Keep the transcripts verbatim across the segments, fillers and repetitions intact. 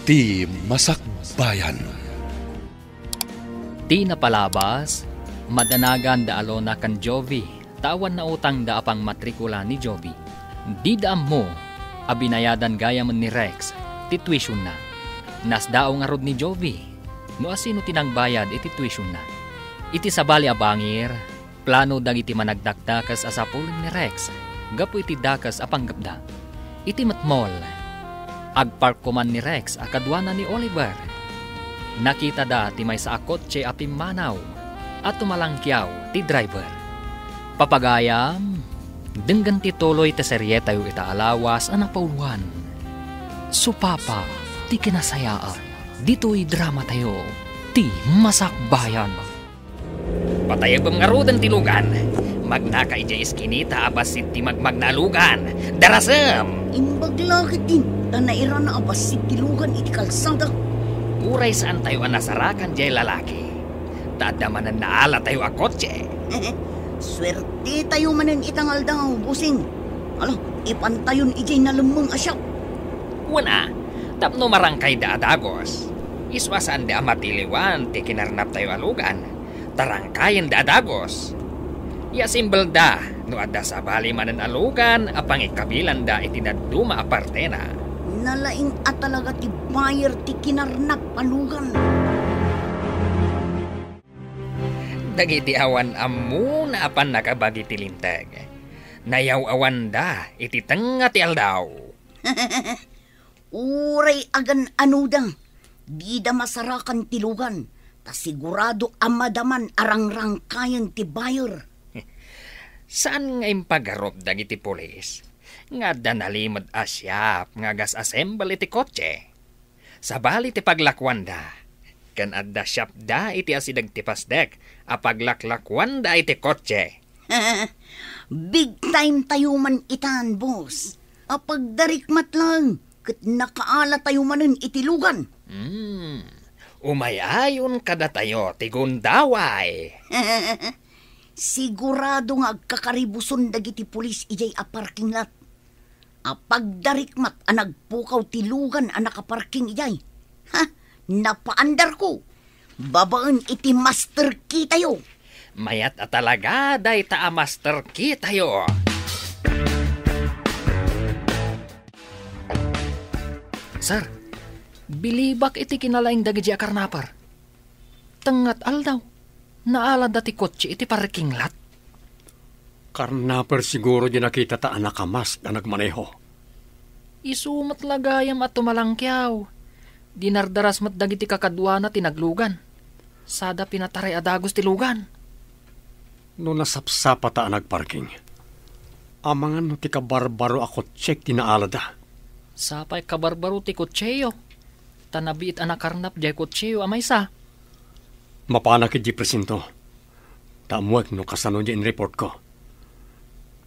Ti Masakbayan. Ti napalabas, madanagan da Alona ken Jovi, ta awan nautangda a pangmatrikula ni Jovi. Dida ammo a binayadan gayamen ni Rex ti tuitionda. Nasdaaw ngarud ni Jovi no asino ti nangbayad iti tuitionda. Iti sabali a bangir, plano dagiti managdakdakes a sapulen ni Rex gapu iti dakes a panggepda. Iti met mall, agpark koman ni Rex a kaduana ni Oliver. Nakitada ti maysa a kotse a pimmanaw a tumalangkiaw ti driver. Papagayam, denggen ti tuloy ti serietayo ita a lawas a napauluan. Supapa ti kinasayaan. Ditoy dramatayo, ti Masakbayan. Patayabem ngaruden ti lugan. Magnaka idiay iskinita a bassit ti magmagna a lugan. Darasem! Imbag la ketdin, ta nairana a bassit ti lugan iti kalsada. Uray saantayo a nasarakan diay lalaki, ta adda manen naalatayo a kotse. Suertetayo manen ita nga aldaw, bossing. Ala, ipantayon idiay nalemmeng a shop. Wen a, tapno marangkayda a dagus. Isu a saanda a matiliwan ti kinarnaptayo a lugan, ta rangkayenda a dagus. Iasimbelda no adda sabali manen a lugan a pangikabilanda iti dadduma a partena. Nalaing a talaga ti buyer ti kinarnap a lugan. Dagiti awan ammona a pannakabagi ti linteg, nayaw-awanda iti tengnga ti aldaw. Uray agan-anoda, dida masarakan ti lugan, ta sigurado a madaman a rangrangkayen ti buyer. Saan nga impagarup dagiti pulis nga adda nalimed a shop nga agas-assemble iti kotse. Sabali ti paglakuanda, ken adda shopda iti asideg ti pasdek a paglaklakuanda iti kotse. Big time tayo man itan, boss. Apagdarikmat lang, ket nakaala tayo manen iti lugan. Hmm. Umay-ayon kadatayo ti gundaway. Sigurado nga agkakaribuson dagiti pulis idiay a parking lot. Apagdarikmat a nagpukaw ti lugan a nakaparking idiay. Ha? Napaandarko. Babaen iti master key tayo. Mayat a talaga dayta a master key tayo. Sir, bilibak iti kinalaing dagiti a karnaper. Tengnga ti aldaw, naalada ti kotse iti parking lot. Karnaper siguro di nakitata a nakamask a nagmaneho. Isu met la gayam a tumalangkiaw. Dinardaras met dagiti kakaduana ti naglugan. Sada pinataray a dagus ti lugan. No nasapsapata a nagparking, amangan no ti kabarbaro a kotsek ti naalada? Sapay kabarbaro ti kotseyo, ta nabiit a nakarnap diay kotseyo a maysa. Mapanak idiay presinto, ta ammoek no kasano diay inreportko.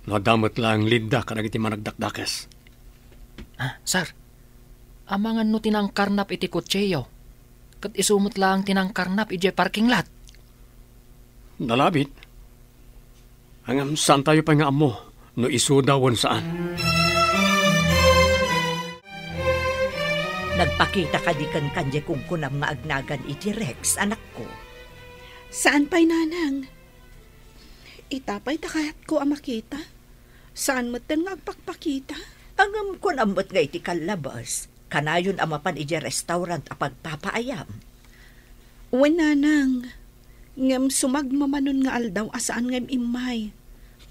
No adda met laeng leadda kadagiti managdakdakes. Ah, sir, amangan no ti nangkarnap iti kotseyo, ket isu met laeng ti nangkarnap idiay parking lot. Nalabit. Ngem saantayo pay nga ammo no isuda wen saan. Nagpakita kadi kenka diay kunkunam nga agnagan iti Rex, anakko? Saan pay, nanang. Ita pay ta kayatko a makita. Saan metten nga agpakpakita? Ngem kunam met nga iti kallabas, kanayon a mapan idiay restaurant a pagpapaayam. Wen, nanang. Ngem sumagmamanon nga aldaw a saan nga im-immay.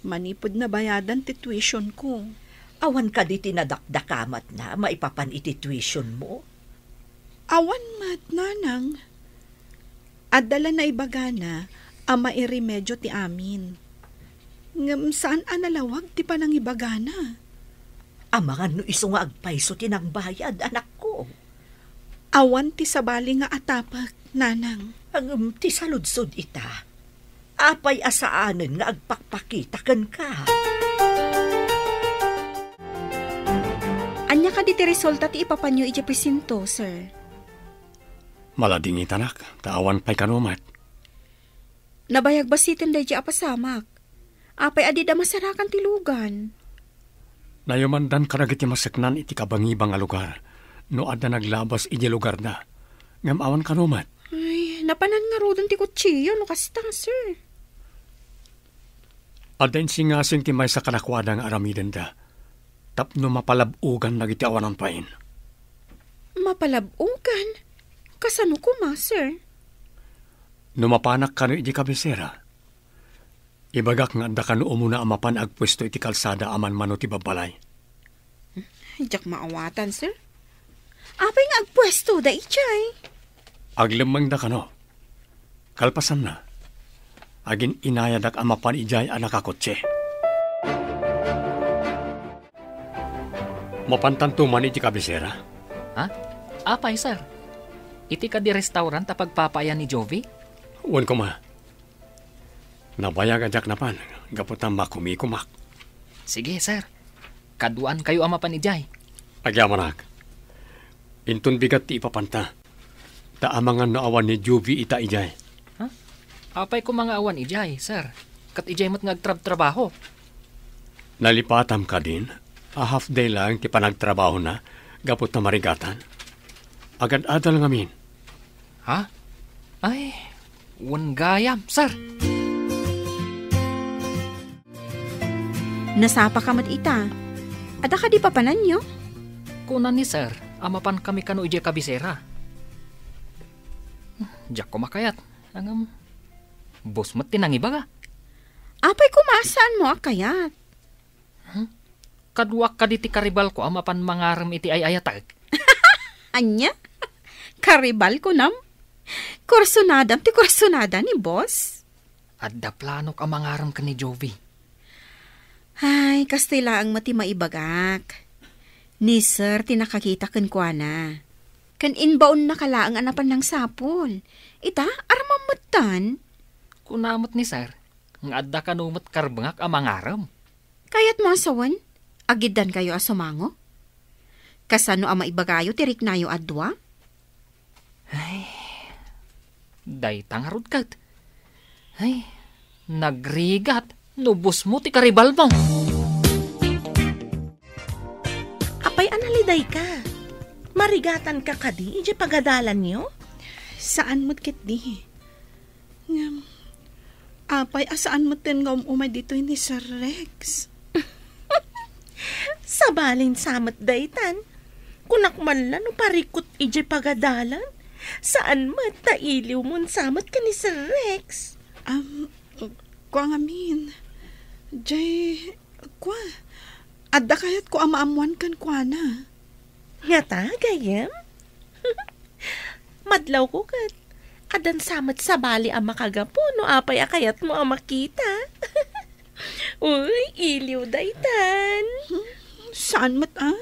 Manipud nabayadan ti tuitionko. Awan kadi ti nadakdakamatna maipapan iti tuitionmo? Awan met, nanang. Adda la naibagana a mairemedio ti amin. Ngem saan a nalawag ti panangibagana. Amangan no isu nga agpayso ti nangbayad, anakko. Awan ti sabali nga atapek, nanang. Ngem ti saludsod ita, apay a saanen nga agpakpakita kenka? Ania kadi ti resulta ti ipapanyo idiay presinto, sir? Maladingitanak, ta awan pay kano met. Nabayag bassiten daydiay a pasamak. Apay a dida masarakan ti lugan? Nayamandan kadagiti maseknan iti kabangibang a lugar, no adda naglabas idiay lugarda. Ngem awan kano met. Ay, napanan ngaruden ti kutsiyo no kasta, sir. Adda insingasing ti maysa kadakuada nga aramidenda tapno mapalab-ogan dagiti awanan pain. Mapalab-ogan? Kasano koma, sir? No mapanak kano iti kabisera, ibagak nga adda kano umuna a mapan agpuesto iti kalsada a manmano ti babbalay. Diak maawatan, sir. Apay nga agpuesto da idiay? Aglemmengda kano. Kalpasanna, agin-inayadak a mapan idiay a nakakotse. Mapantanto man iti kabisera? Ha? Apay, sir? Iti kadi restaurant a pagpapaayan ni Jovi? Wen koma. Nabayag a diak napan, gapu ta makumikumak. Sige, sir. Kaduaankayo a mapan idiay. Agyamanak. Inton bigat ti ipapanta. Ta amangan no awan ni Juvie ita idiay. Ha? Apay koma nga awan idiay, sir? Ket idiay met nga agtrabtrabaho. Nalipatam kadin a half day laeng ti panagtrabahona gapu ta marigatan. Agad-adal ngamin. Ha? Ay, wen gayam, sir. Nasapa ka met ita. Adda kadi papananyo? Kuna ni sir a mapan kami kano idiay kabisera. Diak koma kayat, ngem, boss met ti nangibaga. Apay koma a saanmo a kayat? Hmm? Kaduak kadi ti karibalko a mapan mangarem iti ay-ayatek. Ania? Karibal kunam? Kursunadam ti kursunada ni boss? Adda planok a mangarem ken ni Jovi. Ay, kastoy laeng met ti maibagak. Ni sir ti nakakita kenkuana. Ken imbaonnaka laeng a napan nangsapul. Ita, aramam metten. Kuna met ni sir nga adda kano met karbengak a mangarem. Kayatmo a sawen, agiddankayo a sumango? Kasano a maibagayo ti riknayo a dua? Ay, dayta ngarud ket. Ay, nagrigat no boss mo ti karibalmo. Apay a nalidayka? Marigatanka kadi idiay pagadalanyo? Saan met ketdi. Ngem, apay a saan metten nga um-umay ditoy ni Sir Rex? Sabalin sa met daytan. Kunak man la no parikut idiay pagadalan. Saan met ta iliwmon sa met ken ni Sir Rex. Am, kua ngamin. Jay, kua, adda kayatko a maammoan kenkuana. Ngata, gayyem? Madlawko ket addan sa met sabali a makagapu no apay a kayatmo a makita. Uy, iliw daytan. Saan met a?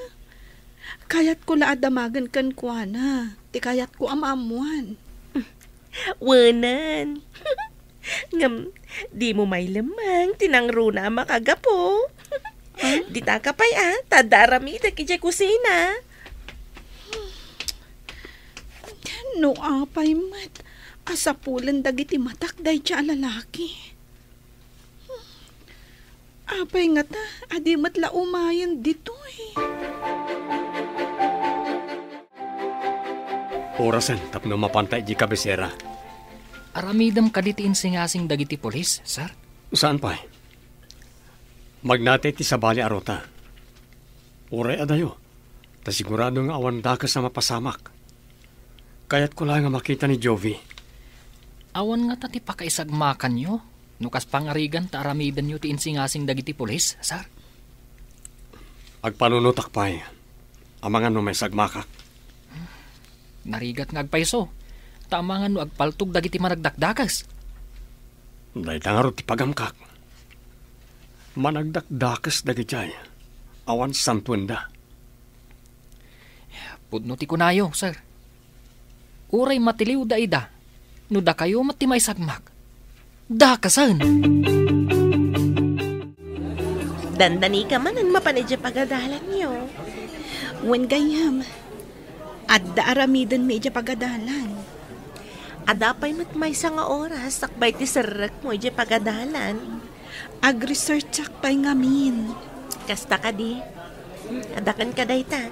Kayatko la a damagen kenkuana ti kayatko a maammoan. Wenen. Ngem, dimo mailemmeng ti nangruna a makagapu. Ah? Ditaka pay a, ta adda aramidek idiay kusina. No apay met a sapulen dagiti matak dayta a lalaki. Apay ngata a di met la umayen ditoy? Orasen tapno mapanta idiay kabisera. Aramidem kadi ti insingasing dagiti pulis, sir? Saan pay? Magnati ti sabali a ruta. Uray adayo, ta sigurado nga awan dakes a mapasamak. Kayatko la nga makita ni Jovi. Awan ngata ti pakaisagmakanyo no kas pangarigan ta aramidenyo ti insingasing dagiti pulis, sir? Agpanunotak pay. Amangan no maisagmakak. Narigat nga agpayso. Ta amangan no agpaltog dagiti managdakdakes. Dayta ngarud ti pagamkak. Managdakdakes dagiti ay awan santuenda. Pudno ti kunayo, sir. Uray matiliw da ida, no dakayo met ti maisagmak. Dakasen! Dandanika manen mapan idiay pagadalanyo. Wen gayyem, adda aramidenmi idiay pagadalan. Adda pay met maysa nga oras sakbay ti serrekmo idiay pagadalan. Agresearchak pay ngamin. Kasta kadi? Adda kenka dayta.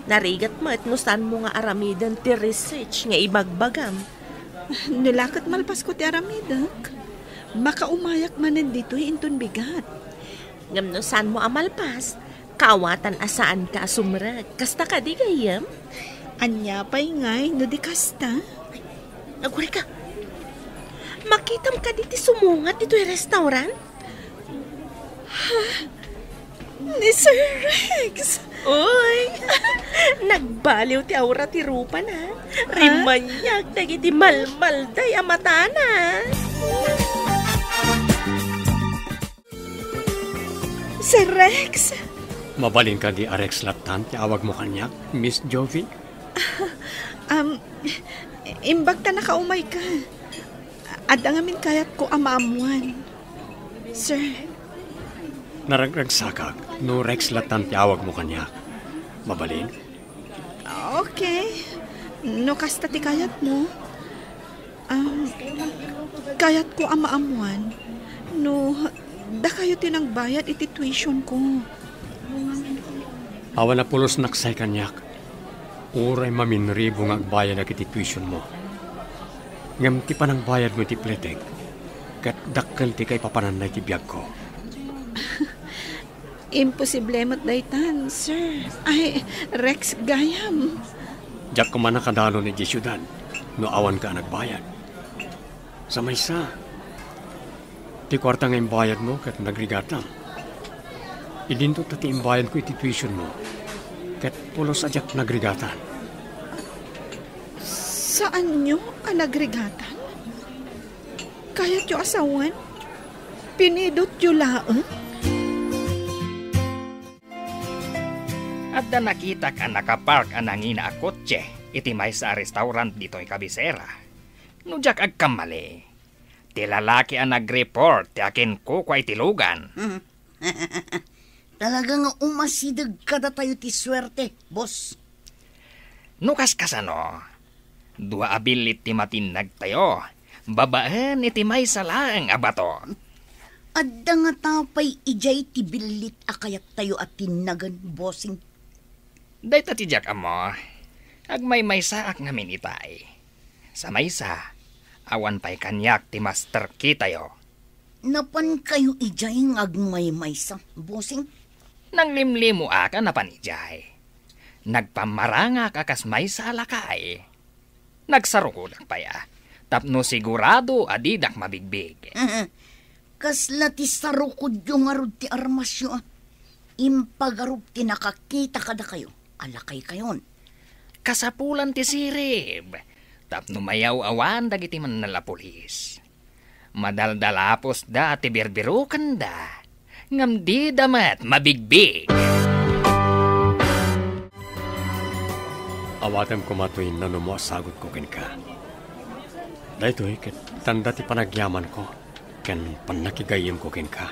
Narigat met no saanmo nga aramiden ti research nga ibagbagam. No la ket malpasko ti aramidek, makaumayak manen ditoy inton bigat. Ngem no saanmo a malpas, kaawatan a saanka a sumrek. Kasta kadi, gayyem? Ania pay ngay no di kasta? Agurayka. Makitam kadi ti sumungat ditoy restaurant? Ha? Ni Sir Rex? Uy! Nagbaliw ti aura ti rupana. Ha? Rimaniag dagiti malmalday a matana. Sir Rex? Mabalin kadi a Rex lattan ti awagmo kaniak, Miss Jovi? Um, imbag ta nakaumayka, adda ngamin kayatko a maammuan, sir. Naragragsakak no Rex lattan ti awagmo kaniak. Mabalin? Okay. No kasta ti kayatmo, um, kayatko a maammuan no dakayo ti nagbayad iti tuition ko. Awan a pulosnak say kaniak. Uray maminribo nga agbayadak iti tuitionmo. Ngem ti panangbayadmo iti pletek, ket dakkel ti kaipapananna iti biagko. Imposible met daytan, sir. Ay, Rex gayam. Diak koma nakadalon idiay siudad no awanka a nagbayad. Sa maysa, ti kuarta nga imbayadmo ket nagrigatam. Idinto ta ti imbayadko iti tuitionmo, ket pulos a diak nagrigatan. Saanyo a nagrigatan? Kayatyo a sawen? Pinidotyo laeng? Adda nakitak a nakapark a nangina a kotse iti maysa a restaurant ditoy kabisera. No diak agkammali, ti lalaki a nagreport ti akinkukua iti lugan. Mhm. Talaga nga umasideg kadatayo ti suerte, boss. No kaskasano, dua a billit ti matinnagtayo, babaen iti maysa laeng a bato. Adda ngata pay idiay ti billit a kayattayo a tinnagen, bossing? Dayta ti diak ammo. Agmaymaysaak ngamin itay. Sa maysa, awan pay kaniak ti master key tayo. Napankayo idiay nga agmaymaysa, bossing? Nanglimlimoak a napan idiay. Nagpammarangak a kas maysa a lakay. Nagsarukodak pay a, tapno sigurado a didak mabigbig. Kasla ti sarukodyo ngarud ti armasyo a. Impagarup ti nakakita kadakayo a lakaykayon. Kasapulan ti sirib, tapno mayaw-awan dagiti mannalapulis. Madaldalapusda ti birbirukenda, ngem dida met mabigbig. Awatem koma toy nanumo a sagutko kenka. Daytoy ket tanda ti panagyamanko ken pannakigayyemko kenka.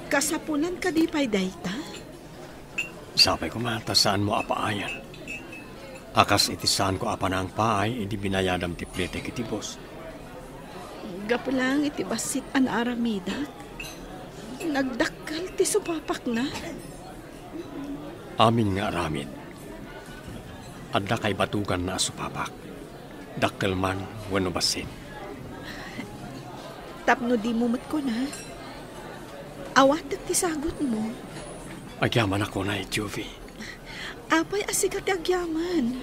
Kasapulan kadi pay dayta? Sapay koma ta saanmo a paayan. A kas iti saanko a panangpaay idi binayadam ti pletek iti boss. Gapu laeng iti bassit a naaramidak, nagdakkel ti supapakna. Amin nga aramid, adda kaibatuganna a supapak. Dakkel man wenno bassit. Tapno dimo met kuna, awatek ti sagutmo. Agyamanak unay, Juvie. Apay a sika ti agyaman?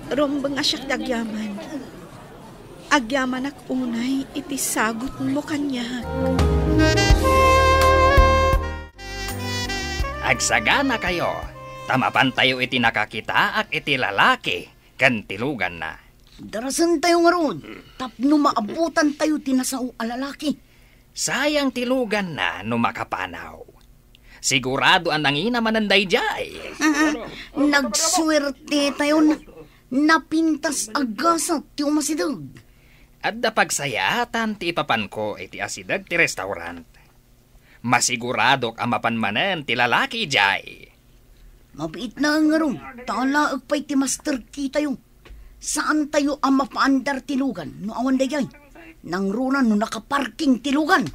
Rumbeng a siak ti agyaman. Agyamanak unay iti sagutmo kaniak. Agsaganakayo, ta mapantayo iti nakakitaak iti lalaki ken ti luganna. Darasentayo ngarud, tapno maabutantayo ti nasao a lalaki. Sayang ti luganna no makapanaw. Sigurado a nangina manen daydiay. Aha, nagsuertetayon. Napintas a gasat ti umasideg. Adda pagsayaatan ti ipapanko iti asideg ti restaurant. Masiguradok a mapan manen ti lalaki idiay. Mabiit na ngarud, ta alaek pay ti master key tayo. Saan tayo a mapaandar ti lugan no awan daydiay? Nangruna no nakaparking ti lugan.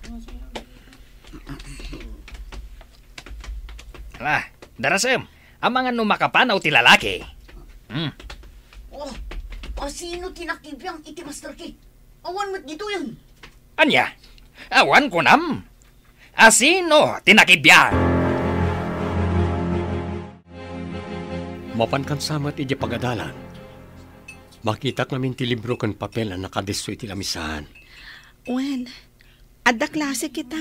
Ala, Darasem, amangan no makapanaw ti lalaki. Hmm. Oh, asino ti nakibiang iti Master Key? Awan met ditoyen. Ania? Awan kunam? Asino ti nakibiang? Mapankan sa met idiay pagadalan. Makitak ngamin ti libro ken papel a nakadisso iti lamisaan. Wen, adda klase kita.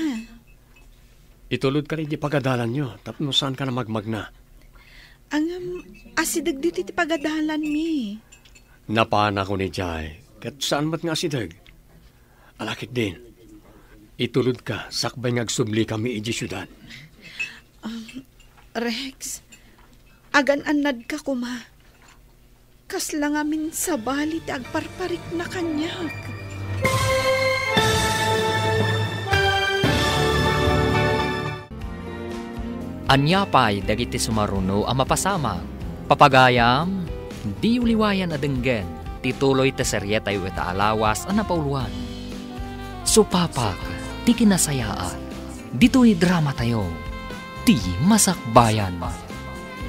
Itulodka idiay pagadalanyo tapno saanka a magmagna. Ngem, asideg ditoy ti pagadalanmi. Napanak idiay, ket saan met nga asideg. Ala ketdin, itulodka sakbay nga agsublikami idiay siudad. Um, Rex, agan-annadka koma. Kasla ngamin sabali ti agparparikna kaniak. Ania pay dagiti sumaruno a mapasamak? Papagayam, diyo liwayan a denggen ti tuloy ti serietayo ita a lawas a napauluan. Supapak ti kinasayaan. Ditoy dramatayo, ti Masakbayan.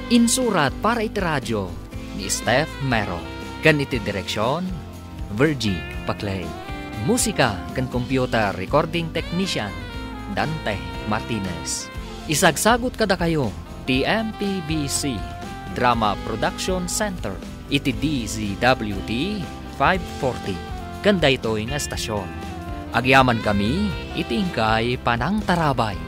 Insurat para iti radio ni Steph Mero, ken iti direksion, Virgie Paclay. Musika ken computer recording technician, Dante Martinez. Isagsagut kadakayo ti M P B C Drama Production Center iti D Z W T five forty ken daytoy nga estasion. Agyamankami iti inkay panangtarabay.